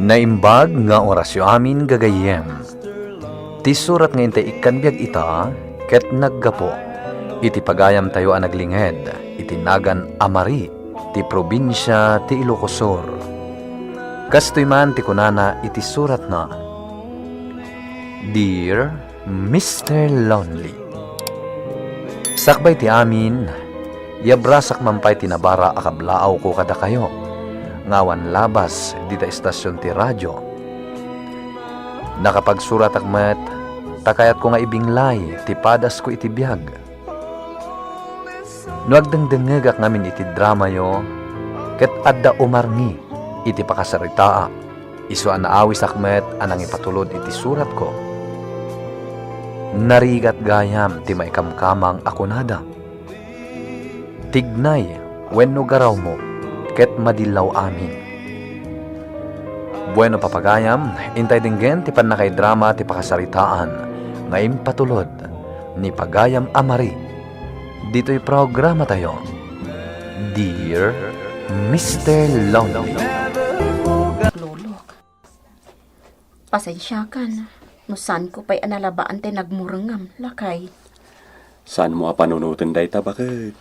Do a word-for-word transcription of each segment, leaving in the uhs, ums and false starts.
Naimbag nga orasyo amin, gagayyem. Ti surat nga intay ikkan biag ita ket naggapu iti pagayamtayo a naglinged iti nagan a Mari ti probinsia ti Ilocos Sur. Kastoy man ti kunana iti suratna, Dear Mister Lonely, sakbay ti amin, yabrasak man pay ti nabara a kablaawko kadakayo nga awan labas dita estasion ti radio. Nakapagsuratak met ta kayatko nga ibinglay ti padasko iti biag. No agdengdengngegak ngamin iti dramayo, ket adda umarngi iti pakasaritaak, isu a naawisak met a nangipatulod iti suratko. Narigat gayam ti maikamkamang a kunada, "Tignay wenno garawmo, ket madillaw amin." Bueno, papagayam, intay denggen ti pannakaidrama ti pakasaritaan nga impatulod ni pagayam a Mari ditoy programatayo, Dear Mister Lonely. Lolok. Pasensiakan no saanko pay a nalabaan ti nagmurengam, lakay. Saanmo a panunoten dayta, baket?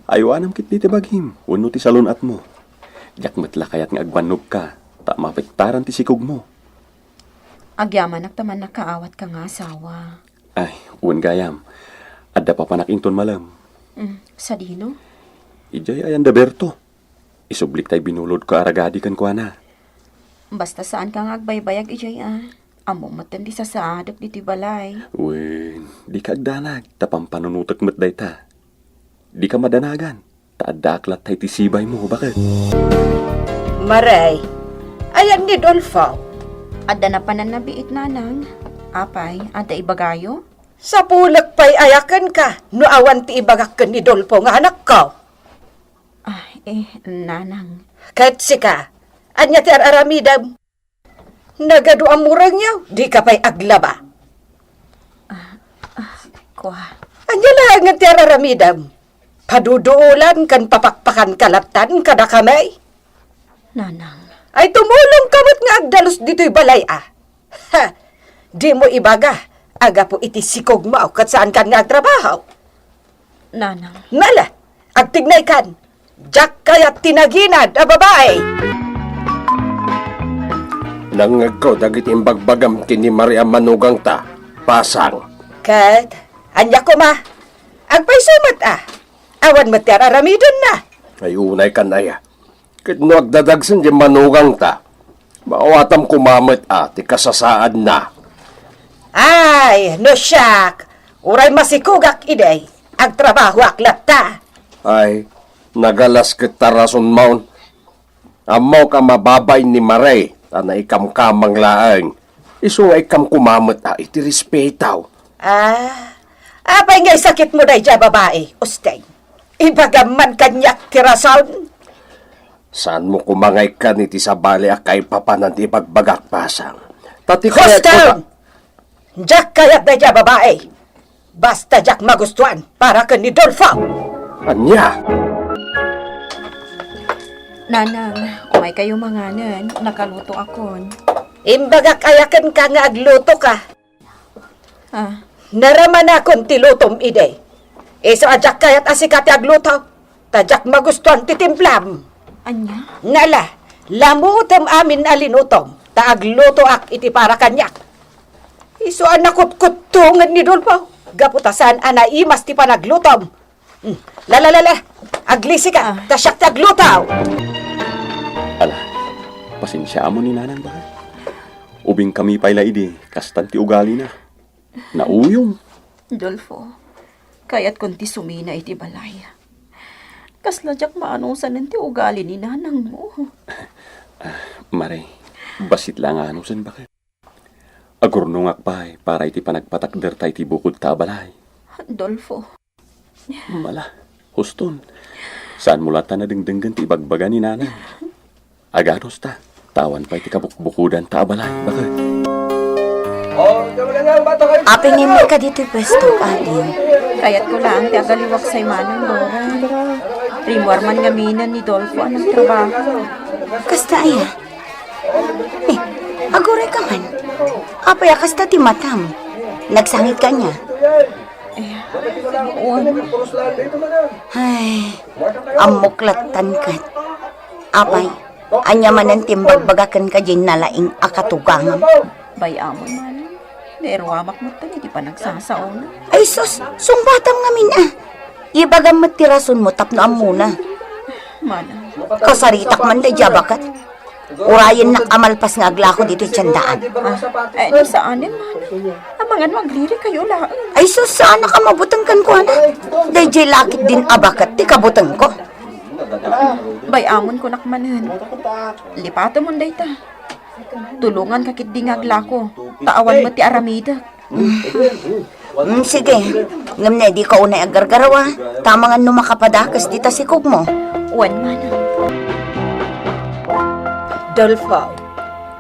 Aywanam ketdi ti bagim wenno ti salun-atmo. Diak met la kayat nga agbannogka, ta mapektaran ti sikogmo. Agyamanak ta mannakaawatka nga asawa. Ay, wen gayam. Adda papanak inton malem. Mm, sadino? Idiay ayan da Berto. Isublik tay binulodko a ragadi kenkuana. Basta saanka nga agbaybayag idiay a. Ammom metten ti sasaadek ditoy balay. Wen, dika agdanag, ta pampanunotek met dayta. Dika madanagan, ta addaak latta iti sibaymo, baket. Maray, ayan ni Dolfo? Adda napanan nabiit, nanang. Apay, adda ibagayo? Sapulek pay aya kenka no awan ti ibagak ken ni Dolfo nga anakko. Ah, eh, nanang. Ket sika, ania ti ar-aramidem? Nagadu a murengyo, dika pay aglaba. Ah, ah, kua. Ania laengen ti ar-aramidem? Paduduolan ken papakpakanka lattan kadakami? Nanang. Ay, tumulongka met nga agdalus ditoy balay a. Ha! Dimo ibaga a gapu iti sikogmo ket saankan nga agtrabaho. Nanang. Nala, agtignaykan. Diak kayat ti naginad a babai. Nangngegko dagiti imbagbagam ken ni Maria manugangta, Pasang. Ket, ania koma? Agpayso met a. Awan met ti ar-aramidenna. Ay, unaykan aya. Ket no agdadagsen ti manugangta, maawatam koma met a ti kasasaadna. Ay, no siak, uray masikogak idi, agtrabahoak latta. Ay, nagalas ket ta rasonmon. Ammok a mababain ni Mare, ta naikamkamang laeng. Isu nga ikkam koma met a iti respeto. Ah, apay nga isakitmo daydiay a babai, Usteng? Ibagam man kaniak ti rason. Saanmo koma nga ikkan iti sabali a kaipapanan ti ibagbagak, Pasang. Ta ti kayatko Usteng! Diak kayat daydiay a babai. Basta diak magustuan para ken ni Dolfo. Ania? Nanang, umaykayo manganen, nakalutoakon. Imbagak aya kenka nga aglutoka? Ah. Naramanakon ti lutom idi. Isu a diak kayat a sika ti agluto, ta diak magustuan ti timplam. Ania? Nala, lamutem amin a linutom, ta aglutoak iti para kaniak. Isu a nakutkuttongen ni Dolfo, gapu ta saan a naimas ti panaglutom. Hmm. Lala, lala, aglisika, ah, ta siak ti agluto. Ala, pasensiaam ni Nanang, baket. Ubbingkami pay la idi, kastan ti ugalina. Nauyong. Dolfo, kayatkon ti sumina iti balay. Kasla diak maanusanen ti ugali ni nanangmo. Ah, Mare, bassit la nga anusen, baket. Agurnongak pay para iti panagpatakderta iti bukodta a balay. Dolfo. Mala, huston. Saanmo latta nadengdenggen ti ibagbaga ni Nanang? Aganusta, ta awan pay ti kabukbukodanta a balay, baket. Apay nga immuka ditoy pwesto, ading? Kayatko laeng ti agaliwak say manong, Dora. Rimmuar man ngaminen ni Dolfo a nagtrabaho. Kasta aya? Eh, aguray ka man. Apay a kasta ti matam? Nagsangit ka ania? Eh, wen. Ay, ammok lattan ket. Apay, ania manen ti imbagbaga kenka diay nalaing a katugangam? Bay-amon manen. Nairuamak metten iti panagsasaona. Ay sus, sungbatam ngamin a. Ibagam met ti rasonmo tapno ammona. Manang. Kasaritak man daydiay a baket. Urayennak a malpas nga aglako ditoy tiendaan. Ah, eh, no saanen, manang. Amangan no agririkayo laeng. Ay sus, saanak a mabuteng kenkuana. Daydiay la ketdin a baket ti kabutengko. Bay-amon kunak manen. Lipatemon dayta. Tulonganka ketdi nga aglako, ta awan met ti aramidek. Mm, sige. Ngem ne, dika unay aggargarawa, ta amangan no makapadakes dita sikogmo. Wen, manang. Dolfo,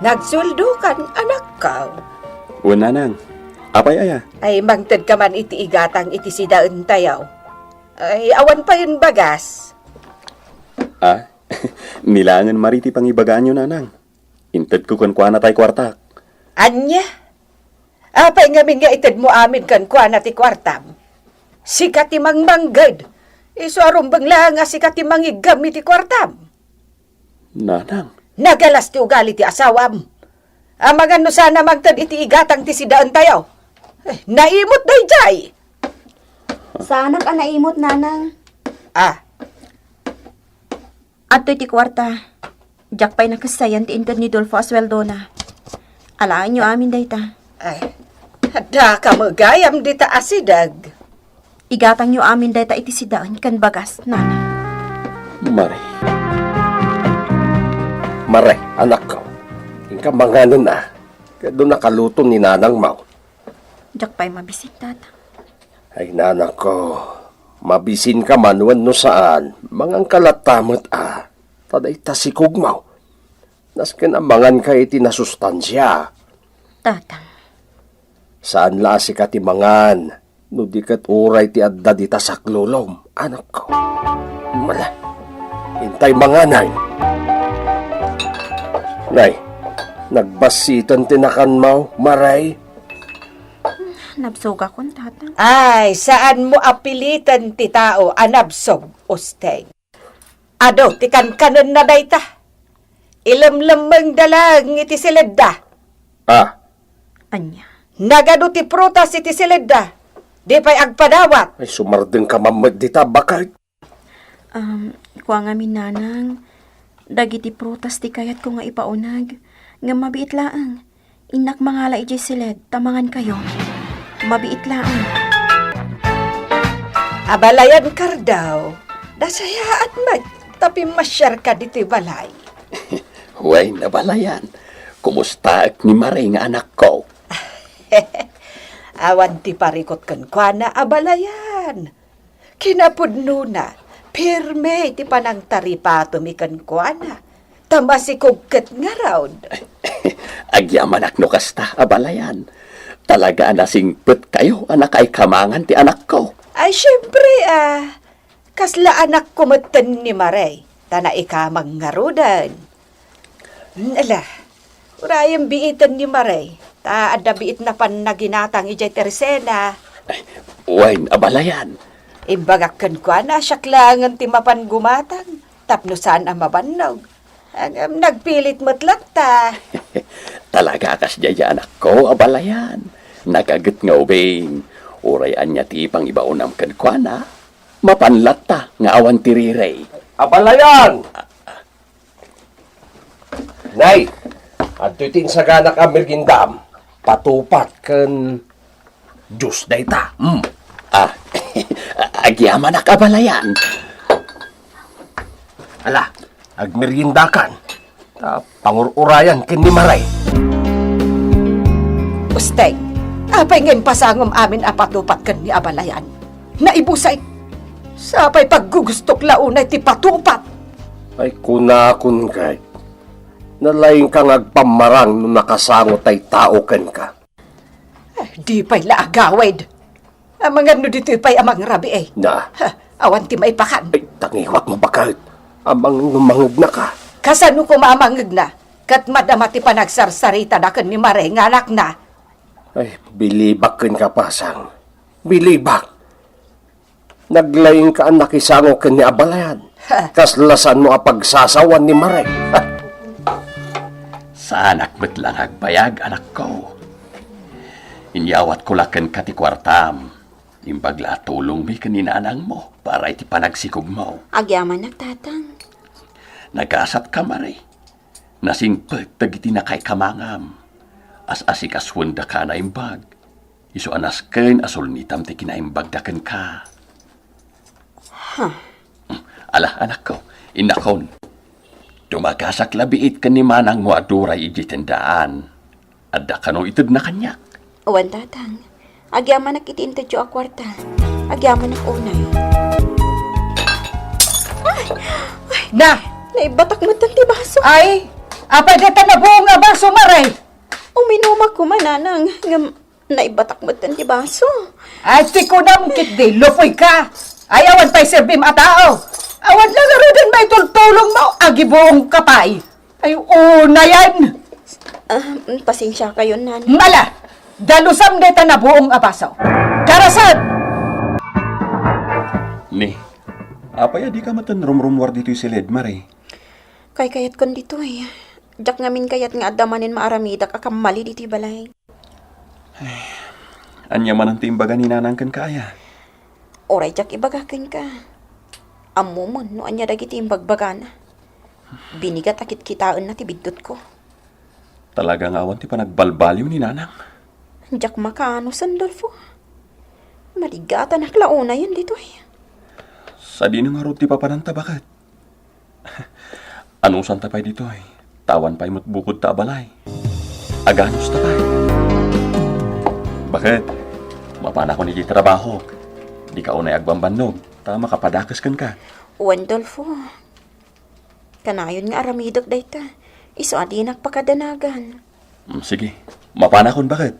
nagsueldokan, anakko? Wen, nanang. Apay aya? Ay, mangtedka man iti igatang iti sidaentayo. Ay, awan payen bagas. Ah, ni laengen mari ti pangibagaanyo, nanang. Intedko kenkuana tay kuartak. Ania? Apay ngamin nga itedmo amin kenkuana ti kuartam? Sika ti mangmangged. Isu a rumbeng laeng a sika ti mangiggam iti kuartam. Nanang. Nagalas ti ugali ti asawam. Amangan no saan a mangted iti igatang ti sidaentayo. Eh, naimot daydiay. Saanak a naimot, nanang. Ah, Adtoy ti kuarta. Diak pay nakessayan ti inted ni Dolfo a sueldona. Alaenyo amin dayta. Ay, daka met gayam dita asideg. Igatangyo amin dayta iti sidaen ken bagas, nanang. Mare. Mare, anakko. Inka manganen a. Ket no nakaluto ni nanangmo. Diak pay mabisin, tata. Ay, nanakko, mabisinka man wenno saan, manganka latta met a, ta dayta sikogmo. Nasken a manganka iti nasustansia. Tatang. Saan la a sika ti mangan, no di ket uray ti adda dita saklulom, anakko. Mala, intay manganen. Nay, nagbassiten ti nakanmo, Maray? Nabsogakon, Tatang. Ay, saanmo a piliten ti tao a nabsog, Usteng. Adu ti kankanenna dayta. Ilemlemmengda laeng iti siledda. Ah. Ania? Nagadu ti prutas iti siledda. Di pay agpadawat. Ay, sumardengka man met dita, baket. Um, kua ngamin, nanang, dagiti prutas ti kayatko nga ipauneg, ngem mabiit laeng. Innak mangala idiay siled ta mangankayo. Mabiit laeng. Abalayan, Kardao, nasayaat met ta pimmasiarka ditoy balay. Wen, abalayan, kumustaek ni Mare nga anakko? Awan ti parikut kenkuana, abalayan. Kinapudnona, pirme ti panangtaripatomi kenkuana, ta masikog ket ngarud. Agyamanak no kasta, abalayan. Talaga a nasingpetkayo a nakaikamangan ti anakko. Ay, siempre, ah, kasla anakko metten ni Mare, ta naikamang ngaruden. Ala, urayem biiten ni Mare, ta adda biitna pannaginatang idiay tersena. Ay, wen, abalayan. Imbagak kenkuana, siak laengen ti mapan gumatang, tapno saan a mabannog. Ngem nagpilit met latta. Talaga a kasdiay, anakko, abalayan. Nakaget nga ubing, uray ania ti pangibaonam kenkuana, mapan latta nga awan ti rirey. Abalayan! Nay, adtoy ti insaganak a meriendam, patupat ken juice dayta. Mm. Ah, agyamanak, abalayan. Ala, agmeriendakan. Ta pangur-urayan ken ni Maray. Usteng, apay nga impasangom amin a patupat ken ni abalayan? Naibusen. Sapay paggugustok la unay ti patupat. Ay, kunakon ket, nalaingka nga agpammarang no nakasango tay tao kenka. Eh, di pay la agawid. Amangan no ditoy pay a mangrabii. Na. Ha, awan ti maipakan. Ay, tangiwat mo baket. Amangan no mangegnaka. Kasano koma a mangegna? Ket madama ti panagsarsaritada ken ni Mare nga anakna. Ay, bilibak kenka, Pasang. Bilibak. Naglaingka a nakisango ken ni Abalayan. Ha. Kasla saanmo a pagsasawan ni Mare. Saanak met la nga agbayag, anakko. Inyawatko la kenka ti kuartam. Imbag la a tulongmi ken ni nanangmo para iti panagsikogmo. Agyamanak, Tatang. Nagasatka, Mare. Nasingpet dagiti nakaikamangam. As-asikasuendaka a naimbag. Isu a nasken a sulnitam ti kinaimbagda kenka. Huh. Ala, anakko, innakon. Dumagasak la biit ken ni manangmo a Duray idiay tendaan. Adda kano itedna kaniak? Wen, Tatang. Agyamanak iti intedyo a kuarta. Agyamanak unay. Ay! Ay! Na! Naibbatak metten ti baso. Ay! Apay dayta nabuong a baso, Mare? Uminumak koma, Nanang, ngem naibbatak metten ti baso. Ay, ti kunam ketdi, lupoyka. Ay, awan pay serbim a tao. Awan la ngaruden maitultulongmo, agibuongka pay. Ay, unayen. Ah, mm, pasensiakayon, Nanang. Ala, dalusam dayta nabuong a baso. Darasam! Ni, apay a dika metten rumrummuar ditoy siled, Mare? Kaykayatkon ditoy. Diak ngamin kayat nga adda manen maaramidak a kammali ditoy balay. Ania manen ti imbaga ni Nanang kenka, aya? Uray diak ibaga kenka. Ammom no ania dagiti imbagbagana. Binigat a kitkitaenna ti biddutko. Talaga nga awan ti panagbalbaliw ni Nanang. Diak makaano, Sandolfo. Maligatanak la unayen ditoy. Sadino ngarud ti papananta, baket? Anusanta pay ditoy, ta awan pay met bukodta a balay. Aganusta pay. Baket, mapanakon iti trabahok. Dika unay agbambannog, ta makapadakeska kenka. Wen, Dolfo. Kanayon nga aramidek dayta. Isu a dinak pakadanagan. Mm, sige, mapanakon, baket.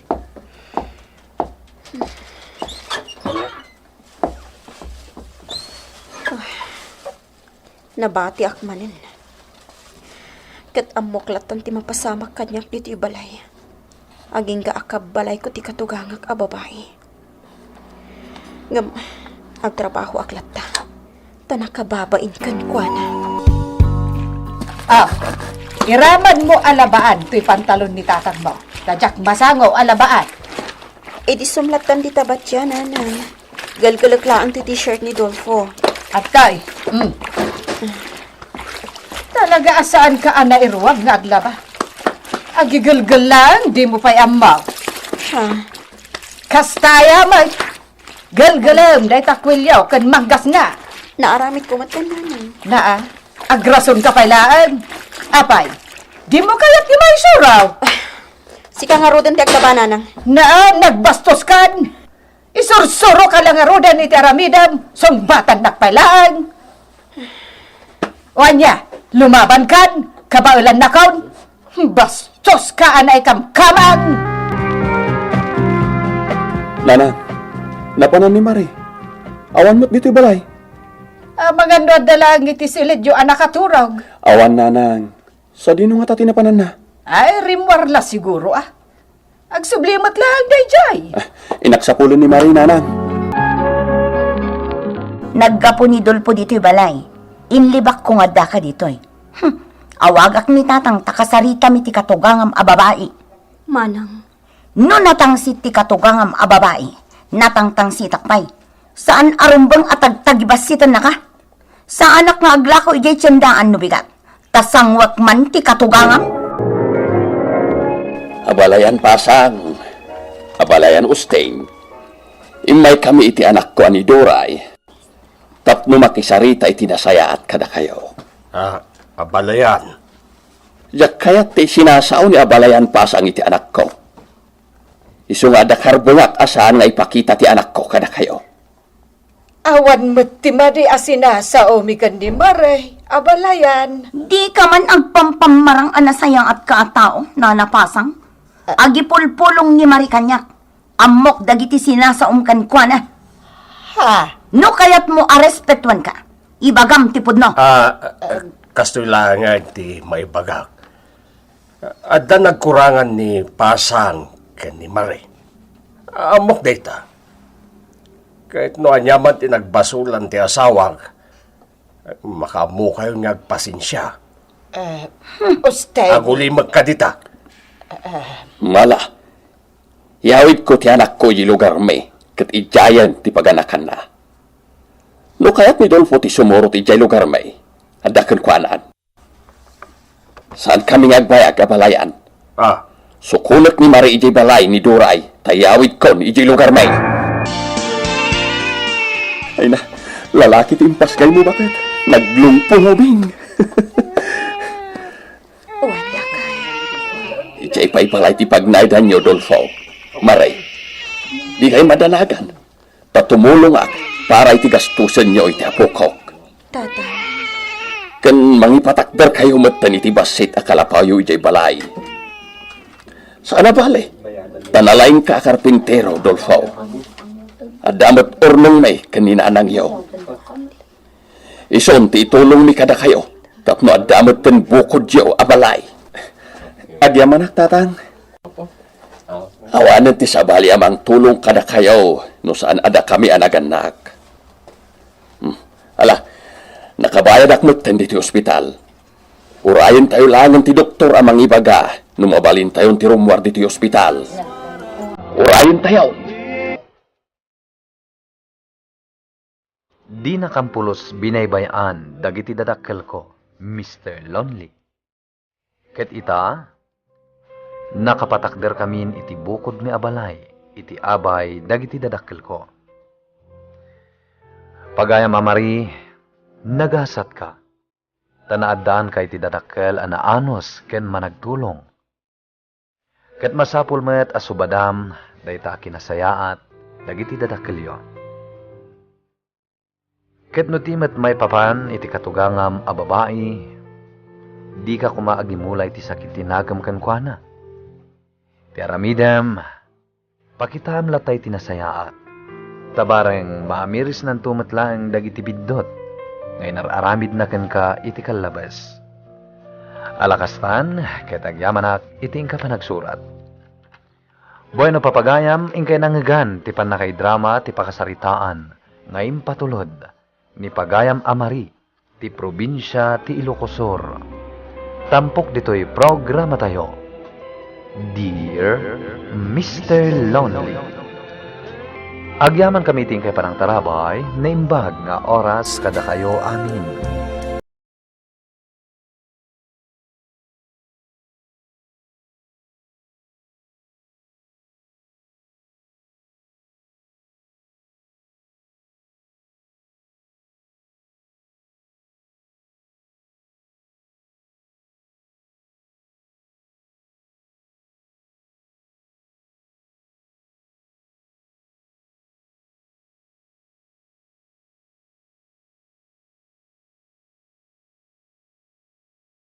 Nabatiak manen. Ket ammok lattan ti mapasamak kaniak ditoy balay. Agingga a kabbalayko ti katugangak a babai. Ngem, agtrabahoak latta, ta nakababain kenkuana. Ah, iramanmo a labaan toy pantalon ni tatangmo. Ta diak masango a labaan. Idi sumlattan dita batia, Nanang. Gelgelek laeng ti t-shirt ni Dolfo. Atay. Mm. Talaga a saanka a nairuam nga aglaba. Agigelgel laeng, dimo pay ammo. Ha? Kasta aya met. Gelgelem dayta kuelio ken manggasna. Naaramidko met, Nanang. Naa, agrasonka pay laeng. Apay, dimo kayat nga maisuro? Sika ngaruden ti aglaba, Nanang. Naa, nagbastoskan. Isursuroka la ngaruden iti aramidem, sungbatannak pay laeng. O ania, lumabankan, kabaelannakon? Bastoska a naikamkamang! Nanang, napanan ni Mare. Awan met ditoy balay. Amangan no adda laeng iti siledyo a nakaturog. Awan, Nanang. Sadino ngata ti napananna? Ay, rimmuar la siguro, ah. Agsubli met laeng daydiay. Ah, inaksapulen ni Mare, Nanang. Naggapu ni Dolfo ditoy balay. Inlibakko nga addaka ditoy. Hmm. Awagak ni Tatang ta kasaritami ti katugangam a babai. Manang. No natangsit ti katugangam a babai, natangtangsitak pay. Saan a rumbeng a tagtagibassitennaka. Saanak nga aglako idiay tiendaan no bigat, ta sanguek man ti katugangam. Abalayan Pasang, abalayan Usteng, immaykami iti anakko a ni Duray tapno makisarita iti nasayaat kadakayo. Ah, abalayan. Diak kayat ti sinasao ni abalayan Pasang iti anakko. Isu nga adda karbengak a saan nga ipakita ti anakko kadakayo. Awan met ti madi a sinasaomi ken ni Mare, abalayan. Dika man agpampammarang a nasayaatka a tao, Nana Pasang. Ah. Agipulpulong ni Mare kaniak. Ammok dagiti sinasaom kenkuana. Ha? No kayatmo a respetuanka, ibagam ti pudno. Ah, ah, kastoy laengen ti maibagak. Adda nagkurangan ni Pasan ken ni Mare. Ammok dayta. Ket no aniaman ti nagbasolan ti asawak, makaammokayon nga agpasensia. Eh, Usted. Agulimekka dita. Mala, iyawidko ti anakko idiay lugarmi, ket idiayen ti paganakanna. No kayat ni Dolfo ti sumurot idiay lugarmi, adda kenkuanan. Saankami nga agbayag a balayan. Ah. Sukonek ni Mare idiay balay ni Duray, ta iyawidkon idiay lugarmi. Ay na, lalaki ti impasgaymo, baket. Naglungpo nga ubing. Wen, lakay. Idiay pay balay ti pagnaedanyo, Dolfo. Mare, dikay madanagan. Ta tumulongak para iti gastusenyo iti apokok. Tatang. Ken mangipatakderkayo metten iti bassit a kalapawyo idiay balay. Saan a bale, ta nalaingka a karpintero, Dolfo. Adda met urnongmi ken ni nanangyo. Isun ti itulongmi kadakayo tapno adda metten bukodyo a balay. Agyamanak, Tatang. Awanen ti sabali a mangtulong kadakayo no saan a dakami a nagannak. Hmm. Ala, nakabayadak metten ditoy ospital. Urayentayo laengen ti doktor a mangibaga no mabalintayon ti rummuar ditoy ospital. Urayentayo! Dina kampulos binaybay-an dagiti dadakkelko, Mister Lonely. Ket ita, nakapatakderkamin iti bukodmi a balay iti abay dagiti dadakkelko. Pagayam a Mari, nagasatka, ta naaddaanka iti dadakkel a naanus ken managtulong. Ket masapul met a subadam dayta a kinasayaat dagiti dadakkelyo. Ket no ti met maipapan iti katugangam a babai, dika koma agimula iti sakit ti nagem kenkuana. Ti aramidem, pakitaam latta iti nasayaat. Ta bareng maamirisnanto met laeng dagiti biddut nga inar-aramidna kenka iti kallabes. Ala kastan, ket agyamanak iti inka panagsurat. Bueno, papagayam, inkay nangngegan ti pannakaidrama ti pakasaritaan nga impatulod ni pagayam a Mari ti probinsia ti Ilocos Sur. Tampok ditoy programatayo, Dear Mister Lonely. Agyamankami iti inkay panangtarabay, naimbag nga oras kadakayo amin.